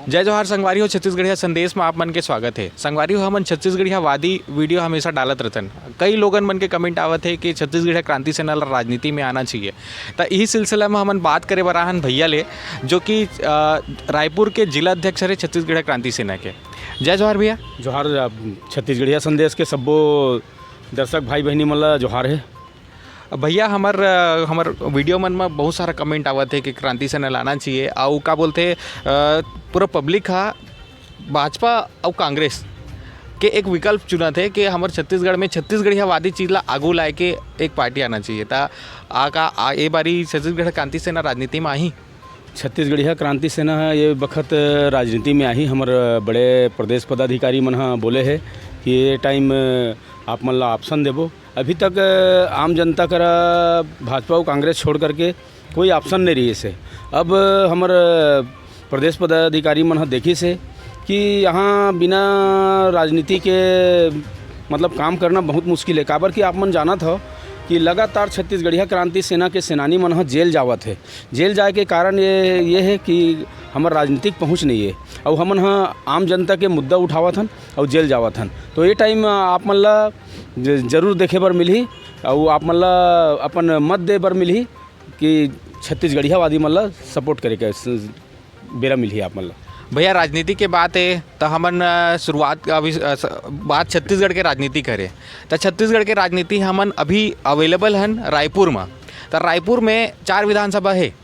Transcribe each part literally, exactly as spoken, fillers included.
जय जोहार संगवारी हो, छत्तीसगढ़िया संदेश में आप मन के स्वागत है। संगवारी हो, हमन छत्तीसगढ़िया वादी वीडियो हमेशा डालत रहतन। कई लोगन मन के कमेंट आवत है कि छत्तीसगढ़िया क्रांति सेना ला राजनीति में आना चाहिए। त इही सिलसिला में हमन बात करे बर आहन भैया ले, जो कि, अ, रायपुर के जिला अध्यक्ष हरे छत्तीसगढ़िया क्रांति सेना के। जय जोहार भैया। जोहार, अ, छत्तीसगढ़िया संदेश के सब्बो दर्शक भाई बहिनी मन ला जोहार है। भैया, हमर, अ, हमर वीडियो मन में बहुत सारा कमेंट आवत है कि क्रांति सेना लाना चाहिए, अउ का बोलते, अ, पूरा पब्लिक हा भाजपा अउ कांग्रेस के एक विकल्प चुनत है कि हमर छत्तीसगढ़ में छत्तीसगढ़ियावादी चीज ला आगू लाए के एक पार्टी आना चाहिए। त आ का, आ, ए बारी छत्तीसगढ़ क्रांति सेना राजनीति में आही? छत्तीसगढ़िया क्रांति सेना ह ये बखत राजनीति में आही। हमर बड़े प्रदेश पदाधिकारी मन ह बोले हे कि ये टाइम आप मन ला ऑप्शन देबो। अभी तक आम जनता करा भाजपा अउ कांग्रेस छोड़ करके कोई ऑप्शन नहीं रहिस हे। अब हमर प्रदेश पदाधिकारी मन ह देखिस हे कि यहाँ बिना राजनीति के, मतलब, काम करना बहुत मुश्किल है। काबर कि आप मन जानत हो कि लगातार छत्तीसगढ़िया क्रांति सेना के सेनानी मन ह जेल जावत हे। जेल जाए के कारण ये, ये है कि हमर राजनीतिक पहुँच नहीं है, अउ हमन ह आम जनता के मुद्दा उठावत हन अउ जेल जावत हन। तो ये टाइम आप मन ला ज-, जरूर देखे बर मिलही, अउ आप मन ला अपन मत दे बर मिलही कि छत्तीसगढ़ियावादी मन ला सपोर्ट करे के स-, बेरा मिलही आप मन ला। भैया, राजनीति के बात है, त हमन, अ, शुरुआत अभी, अ, स-, बात छत्तीसगढ़ के राजनीति करे, त छत्तीसगढ़ के राजनीति हमन अभी अवेलेबल हन रायपुर में। त रायपुर में चार विधानसभा है,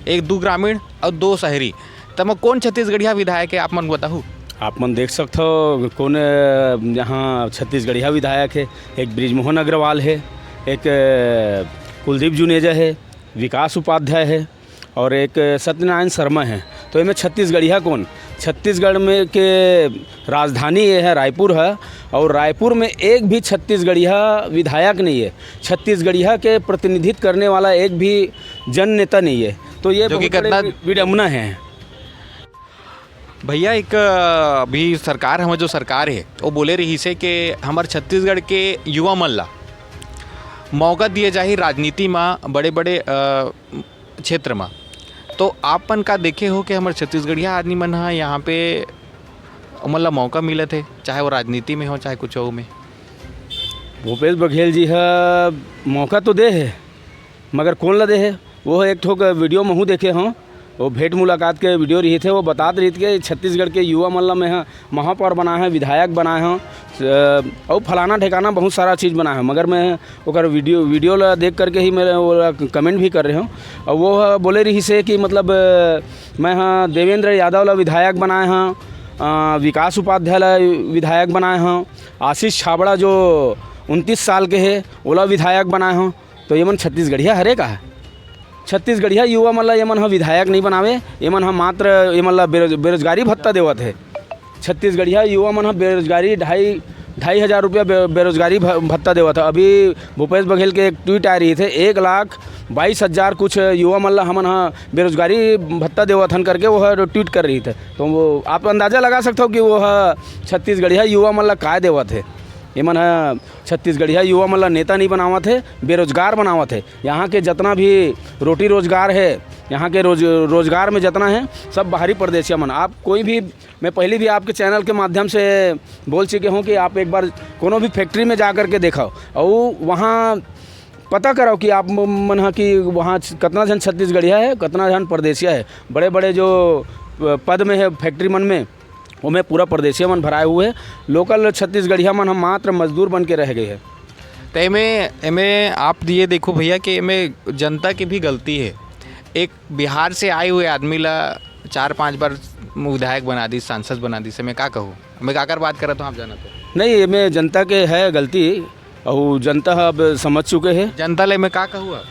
एक दू ग्रामीण अउ दो शहरी। त म कोन छत्तीसगढ़िया विधायक है, आप मन बताहू? आप मन देख सकथो, कोन, अ, यहाँ छत्तीसगढ़िया विधायक है। एक बृजमोहन अग्रवाल है, एक, अ, कुलदीप जुनेजा है, विकास उपाध्याय है, और एक सत्यनारायण शर्मा है। तो एमे छत्तीसगढ़िया कौन? छत्तीसगढ़ में के राजधानी ये है, रायपुर है, और रायपुर में एक भी छत्तीसगढ़िया विधायक नहीं है। छत्तीसगढ़िया के प्रतिनिधित्व करने वाला एक भी जन नेता नहीं है। तो ये जो कि बहुत बड़े कितना वि-, विडम्बना है। भैया, एक, अ, अभी सरकार, हमर जो सरकार है, वो बोले रहिस हे कि हमर छत्तीसगढ़ के युवा मन ला मौका दिए जाही राजनीति म, बड़े-बड़े, अ, क्षेत्र म। तो आप मन का देखे हो कि हमर छत्तीसगढ़िया आदमी मन ह यहाँ पे, ओमन ला मौका मिलत हे, चाहे वो राजनीति में हो, चाहे कुछ और में? भूपेश बघेल जी ह मौका तो दे हे, मगर कौन ला दे हे? वो एक ठोक वीडियो महू देखे हों, वो भेंट मुलाकात के वीडियो रहिस हे, वो बतात रहिस हे कि छत्तीसगढ़ के युवा मन ला मैं ह महापौर बनाए हौं, विधायक बनाए हौं, अ, अउ फलाना ठिकाना बहुत सारा चीज बनाए हौं, मगर मैं ओकर वीडियो, वीडियो ला देख करके ही मैं वो ला कमेंट भी कर रहे हौं। और वो ह बोले रहिस हे कि मतलब, अ, मैं ह देवेंद्र यादव ला विधायक बनाए हौं, अ, विकास उपाध्याय ला विधायक बनाए हौं, आशीष छाबड़ा जो उनतीस साल के हे, ओला विधायक बनाए हौं। तो ये मन छत्तीसगढ़िया हरे का? छत्तीसगढ़िया युवा मन ला ये मन ह विधायक नहीं बनावे, ये मन ह मात्र, ये मन ला बेरोज-, बेरोजगारी भत्ता देवत हे। छत्तीसगढ़िया युवा मन ह बेरोजगारी ढाई, ढाई हजार रुपया बे-, बेरोजगारी भ-, भत्ता देवत हे। अभी भूपेश बघेल के एक ट्वीट आए रहिस हे, एक लाख बाईस हजार कुछ युवा मन ला हमन ह बेरोजगारी भत्ता देवत हन करके वो ह ट्वीट करे रहिस हे। तो वो आप अंदाजा लगा सकथो कि वो ह छत्तीसगढ़िया युवा मन ला काय देवत हे। ये मन ह छत्तीसगढ़िया युवा मन ला नेता नहीं बनावत हे, बेरोजगार बनावत हे। यहाँ के जितना भी रोटी रोजगार है, यहाँ के रोज-, रोजगार में जितना है, सब बाहरी परदेसिया मन। आप कोई भी, मैं पहले भी आपके चैनल के माध्यम से बोल चुके हूँ कि आप एक बार कोनो भी फैक्ट्री में जा कर के देखो और वहाँ पता करो कि आप म-, मन ह कि वहाँ छ-, कितना जन छत्तीसगढ़िया है, कितना जन परदेसिया है। बड़े-बड़े जो, अ, पद में है फैक्ट्री मन में, ओमे पूरा परदेसिया मन भराए हुए हे। लोकल छत्तीसगढ़िया मन ह मात्र मजदूर बन के रह गए हे। त एमे, एमे आप ये देखो भैया कि एमे जनता की भी गलती है। एक बिहार से आए हुए आदमी ला चार पांच बार विधायक बना दी, सांसद बना दी, से मैं का कहूँ? मैं काकर बात करत हूँ, आप जानत हो? नहीं, एमे जनता के है गलती, अउ जनता ह अब समझ चुके हे। जनता ले मैं का कहूँ अब?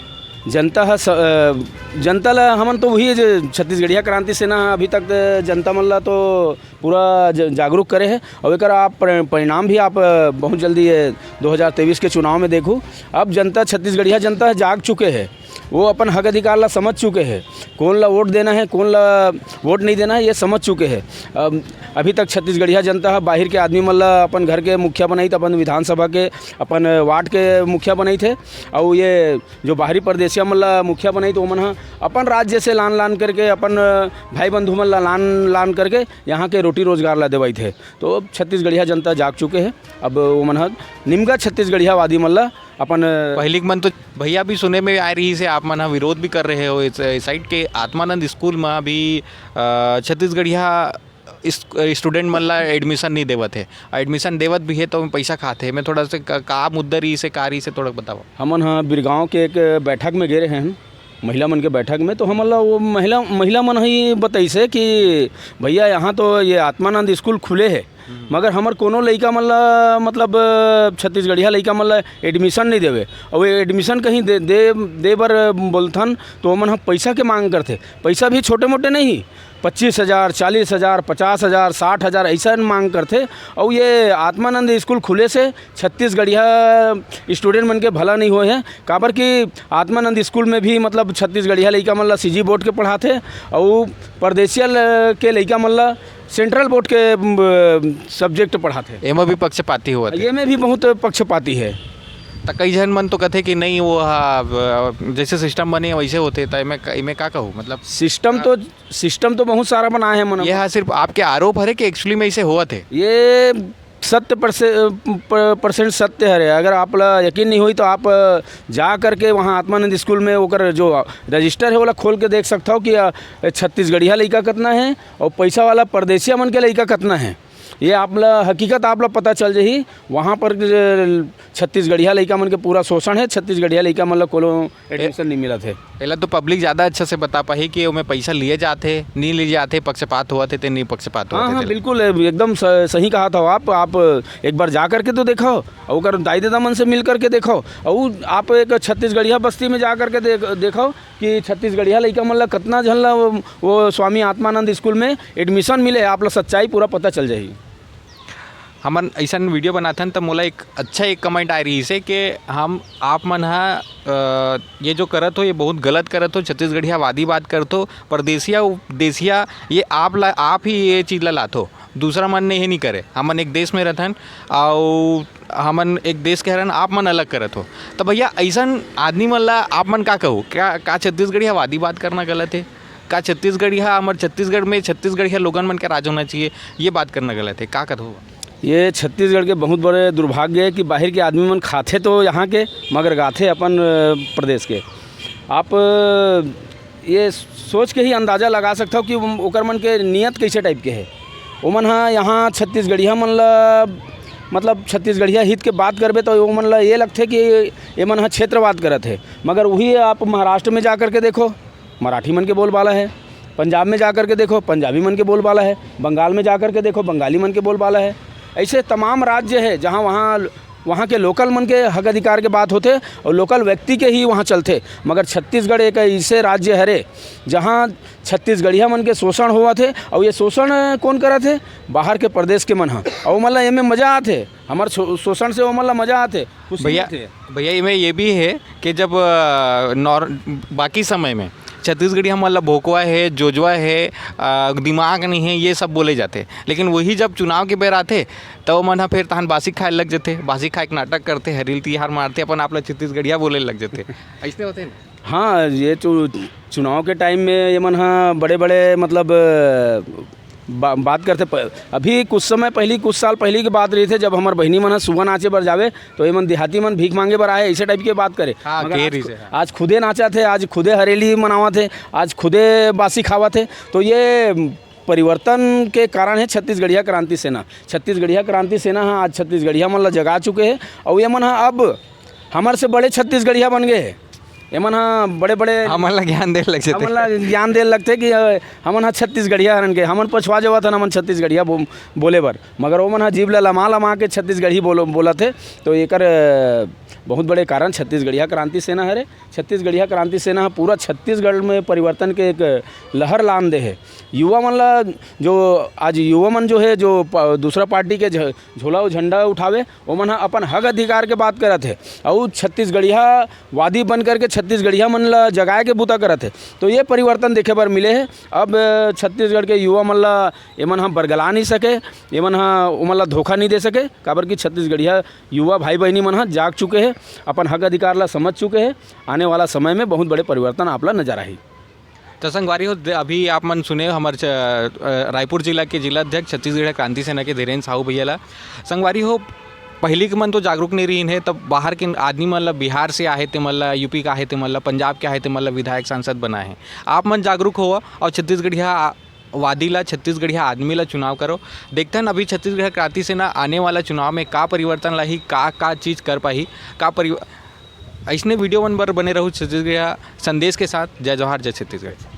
जनता ह स-, अ, जनता ला हमन तो वही जे छत्तीसगढ़िया क्रांति सेना ह अभी तक जनता मन ला तो पूरा ज-, जागरूक करे हे, अउ एकर आप परि-, परिणाम भी आप, अ, बहुत जल्दी ये दो हज़ार तेईस के चुनाव में देखू। अब जनता, छत्तीसगढ़िया जनता जाग चुके हे, वो अपन हक अधिकार ला समझ चुके हे, कौन ला वोट देना हे, कौन ला वोट नहीं देना हे, ये समझ चुके हे। अब अभी तक छत्तीसगढ़िया जनता ह बाहिर के आदमी मन ला अपन घर के मुखिया बनाई, त अपन विधानसभा के, अपन वार्ड के मुखिया बनाई थे। और ये जो बाहरी परदेसिया मन ला मुखिया बनाई, तो ओमन ह अपन राज्य से लान लान करके, अपन भाई बंधु मन ला लान लान करके यहाँ के रोटी रोजगार ला देवाई थे। तो अब छत्तीसगढ़िया जनता जाग चुके हे। अब ओमन ह निमगा छत्तीसगढ़ियावादी मन ला अपन पहली के मन तो भैया भी सुने में आ रही से, आप मन ह विरोध भी कर रहे हो इस, इस साइड के आत्मानंद स्कूल में भी अ, छत्तीसगढ़िया इस-, स्टूडेंट मन ला एडमिशन नहीं देवत है, और एडमिशन देवत भी है तो पैसा खाते हैं। मैं थोड़ा सा का, का मुद्दा रही से, का रही से थोड़ा बताओ। हमन ह बिरगांव के एक बैठक में गए रहे हैं, महिला मन के बैठक में, तो हमन ला वो महिला, महिला मन ही बताइस हे कि भैया, यहाँ तो ये आत्मानंद स्कूल खुले हे, मगर हमर कोनो लइका मन ला, मतलब, छत्तीसगढ़िया लइका मन ला एडमिशन नहीं देवे। और ये एडमिशन कहीं दे, दे, दे बर बोलथन, तो ओमन ह पैसा के मांग करथे। पैसा भी छोटे मोटे नहीं, पच्चीस हजार, चालीस हजार, पचास हजार, साठ हजार ऐसा मांग करथे। और ये आत्मानंद स्कूल खुले से छत्तीसगढ़िया स्टूडेंट मन के भला नहीं होए हे, काबर कि आत्मानंद स्कूल में भी, मतलब, छत्तीसगढ़िया लइका मन ला सीजी बोर्ड के पढ़ाथे, और परदेसिया ल-, के लइका मन ला सेंट्रल बोर्ड के, म, सब्जेक्ट पढ़ाथे। एमा भी पक्षपाती होवत हे। ये में भी बहुत पक्षपाती है। त कई झन मन तो कथे कि नहीं, वो हा, ब-, जैसे सिस्टम बने वैसे होते, त एमे का, एमे का कहू, मतलब? सिस्टम तो, सिस्टम तो बहुत सारा बनाए हैं मन। ये हा सिर्फ आपके आरोप हरे कि एक्चुअली में ऐसे होवत है? ये सत्य परसे-, प-, परसेंट सत्य हरे। अगर आप ला यकीन नहीं होई तो आप जा करके वहाँ आत्मानंद स्कूल में ओकर जो रजिस्टर है, ओला खोल के देख सकता हो कि, अ, छत्तीसगढ़िया लइका कितना है और पैसा वाला परदेसिया मन के लइका कितना है। ये आप ला हकीकत आप ला पता चल जाही। वहाँ पर, अ, छत्तीसगढ़िया लइका मन के पूरा शोषण है, छत्तीसगढ़िया लइका मन ला कोनो एडमिशन नहीं मिलत है। एला तो पब्लिक ज़्यादा अच्छा से बता पाही कि ओमे पैसा लिए जाथे, नहीं लिए जाथे, पक्षपात होवत हे ते नहीं पक्षपात होवत हाँ, हे हाँ, तेला। बिल्कुल, एकदम स-, सही कहा था आप। आप एक बार जा करके तो देखो, और ओकर दाई ददा मन से मिल करके देखो, और आप एक छत्तीसगढ़िया बस्ती में जा करके देख, देखो कि छत्तीसगढ़िया लइका मन ला कितना झन ला वो, वो स्वामी आत्मानंद स्कूल में एडमिशन मिले, आप ला सच्चाई पूरा पता चल जाही। हमन अइसन वीडियो बनाथन, त मोला एक अच्छा एक कमेंट आए रहिस हे कि हम, आप मन ह, अ, ये जो करत हो, ये बहुत गलत करत हो, छत्तीसगढ़ियावादी बात करत हो, परदेसिया, उपदेसिया, ये आप ला, आप ही ये चीज़ ला लाथो, दूसरा मन ने ये नहीं करे। हमन एक देश में रहथन, अउ हमन एक देश के हरन, आप मन अलग करत हो। त भैया, अइसन आदमी मन ला आप मन का कहो? क्या, का छत्तीसगढ़ियावादी बात करना गलत है? का छत्तीसगढ़िया, हमर छत्तीसगढ़ में छत्तीसगढ़िया लोगन मन के राज होना चाहिए, ये बात करना गलत है? का कथो? ये छत्तीसगढ़ के बहुत बड़े दुर्भाग्य है कि बाहर के आदमी मन खाथे तो यहाँ के, मगर गाथे अपन, अ, प्रदेश के। आप, अ, ये सोच के ही अंदाज़ा लगा सकते हो कि उम, ओकर मन के नियत कैसे टाइप के है। ओमन ह यहाँ छत्तीसगढ़िया मन ला, मतलब, छत्तीसगढ़िया हित के बात करबे तो ओमन ला ये लगथे कि एमन ह क्षेत्रवाद करत है। मगर वही आप महाराष्ट्र में जा करके देखो, मराठी मन के बोलबाला है। पंजाब में जा करके देखो, पंजाबी मन के बोलबाला है। बंगाल में जा करके देखो, बंगाली मन के बोलबाला है। ऐसे तमाम राज्य है, जहाँ वहाँ, वहाँ के लोकल मन के हक अधिकार के बात होथे और लोकल व्यक्ति के ही वहाँ चलथे। मगर छत्तीसगढ़ एक ऐसे राज्य हरे, जहाँ छत्तीसगढ़िया मन के शोषण होवत हे। और ये शोषण कौन करत हे? बाहर के प्रदेश के मन ह। और ओमन ला एमे मजा आथे, हमर शो-, शोषण से ओमन ला मजा आथे, खुशी भैया, मिलथे। भैया, एमे ये भी है कि जब, अ, नॉर-, बाकी समय में छत्तीसगढ़ी हमन ला भोकवा है, जोजवा है, अ, दिमाग नहीं है, ये सब बोले जाथे, लेकिन वही जब चुनाव के बेर आथे, त ओमन ह फेर तहन बासी खाए लग जथे, बासी खाए के नाटक करथे, हरेली तिहार मारथे, अपन आप ला छत्तीसगढ़िया बोले लग जथे। अइसने होथे ना? हाँ, ये चु-, चुनाव के टाइम में ये मन ह बड़े-बड़े, मतलब, बा-, बात करथे। प-, अभी कुछ समय पहली, कुछ साल पहली की बात रही थे, जब हमर बहिनी मन ह सुआ नाचे बर जावे, तो ये मन देहाती मन भीख मांगे बर आए, ऐसे टाइप के बात करे। हाँ, मगर के आज रही खु-, से, हाँ। आज खुदे नाचत हे, आज खुदे हरेली मनावत हे, आज खुदे बासी खावत हे। तो ये परिवर्तन के कारण है छत्तीसगढ़िया क्रांति सेना। छत्तीसगढ़िया क्रांति सेना ह आज छत्तीसगढ़िया मन ला जगा चुके हे, और ये मन ह अब हमर से बड़े छत्तीसगढ़िया बन गए हे। एमन ह बड़े-बड़े हमन ला ज्ञान दे लग जथे। हमन ला ज्ञान दे लगथे कि, अ, हमन ह छत्तीसगढ़िया हरन के, हमन पछवा जावत हन, हमन छत्तीसगढ़िया बो-, बोले बर। मगर ओमन ह जीभ ला लमा-लमा के छत्तीसगढ़ी बोलो-, बोलत हे। तो एकर, अ, बहुत बड़े कारण छत्तीसगढ़िया क्रांति सेना हरे। छत्तीसगढ़िया क्रांति सेना ह पूरा छत्तीसगढ़ में परिवर्तन के एक लहर लान दे हे। युवा मन ला, जो आज युवा मन जो है, जो प-, दूसरा पार्टी के झ-, झोला अउ झंडा उठावे, ओमन ह अपन हक अधिकार के बात करत हे, अउ छत्तीसगढ़िया वादी बन करके छत्तीसगढ़िया मन ला जगाए के बूता करत हे। तो ये परिवर्तन देखे बर मिले हे। अब छत्तीसगढ़ के युवा मन ला एमन ह बरगला नहीं सके, एमन ह ओमन ला धोखा नहीं दे सके, काबर कि छत्तीसगढ़िया युवा भाई बहिनी मन ह जाग चुके हे, अपन हक अधिकार ला समझ चुके हे। आने वाला समय में बहुत बड़े परिवर्तन आप ला नजर आही। तो संगवारी हो, दे-, अभी आप मन सुने हमर च-, अ, रायपुर जिला के जिला अध्यक्ष छत्तीसगढ़ क्रांति सेना के धीरेन साहू भैया ला। संगवारी हो, पहिली के मन तो जागरूक नहीं रहिन हे, तब बाहर के आदमी मन ला, बिहार से आहे ते मन ला, यूपी के आहे ते मन ला, पंजाब के आहे ते मन ला विधायक सांसद बनाए हे। आप मन जागरूक होवा और छत्तीसगढ़िया आ-, वादी ला, छत्तीसगढ़िया आदमी ला चुनाव करो। देखथन अभी छत्तीसगढ़ क्रांति सेना आने वाला चुनाव में का परिवर्तन लाही, का, का चीज कर पाही, का परिव-, ऐसने वीडियो मन बर बने रहू छत्तीसगढ़िया संदेश के साथ। जय जोहार, जय छत्तीसगढ़।